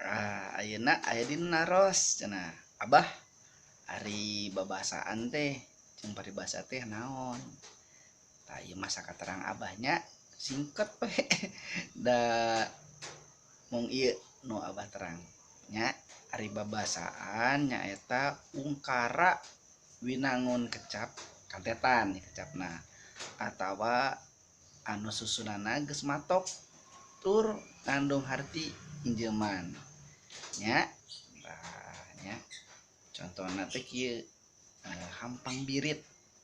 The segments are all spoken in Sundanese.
Ah, ayeuna aya dina naros cenah. Abah, ari babasaan teh jeung paribasa teh naon? Tah ieu mah sakaterang abahnya singkat we da mung ieu nu abah terang nya. Ari babasaan nyaeta ungkara winangun kecap kantetan kecapna atawa anu susunanna geus matok tur ngandung harti injeuman nya. Tah nya, contona teh kieu, hampang birit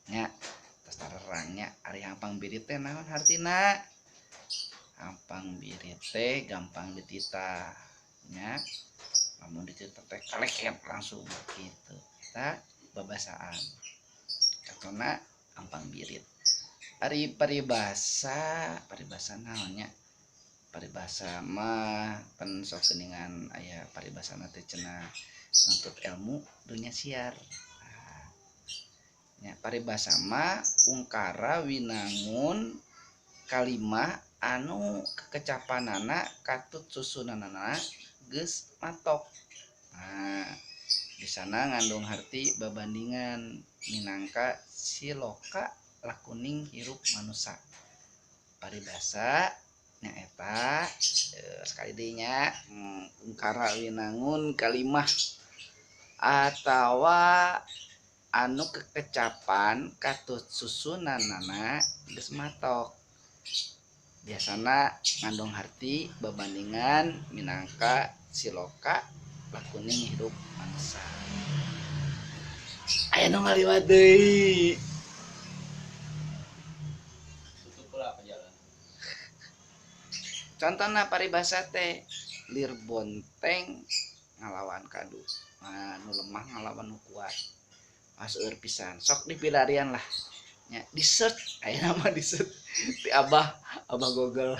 nya, tos tarerang nya. Ari hampang birit teh naon hartina? Hampang birit teh gampang dititah nya, lamun dititah teh kaleket langsung gitu. Eta babasaan, contona hampang birit. Ari paribasa, paribasa naon nya? Paribasa mah pan sok geuningan aya paribasana teh cenah nuntut ilmu dunya siar. Tah nya, paribasa mah ungkara winangun kalimah anu kekecapanana katut susunanana geus matok. Nah, bisana ngandung harti babandingan minangka siloka lakuning hirup manusa. Paribasa nyaeta sekali deui nya, ungkara winangun kalimah atawa anu kekecapan katut susunanana geus matok, biasana ngandung harti babandingan minangka siloka lakuning hirup manusa. Aya nu ngaliwat deui. Tutup lah ke jalan. Contohna paribasa teh lir bonteng ngalawan kadu. Nah, nu lemah ngalawan nu kuat. Seueur pisan, sok dipilarian lah nya, di search aya nama, di search ti abah, abah Google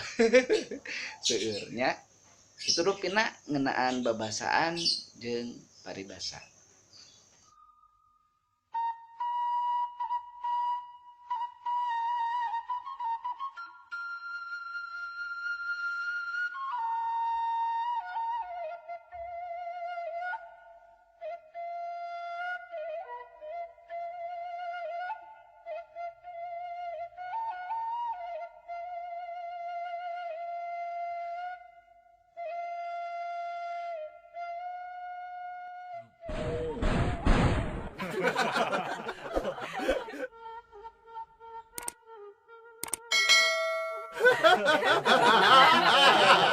seueur nya. Itu rupina ngeunaan babasaan jeung paribasa. Ha ha ha ha ha!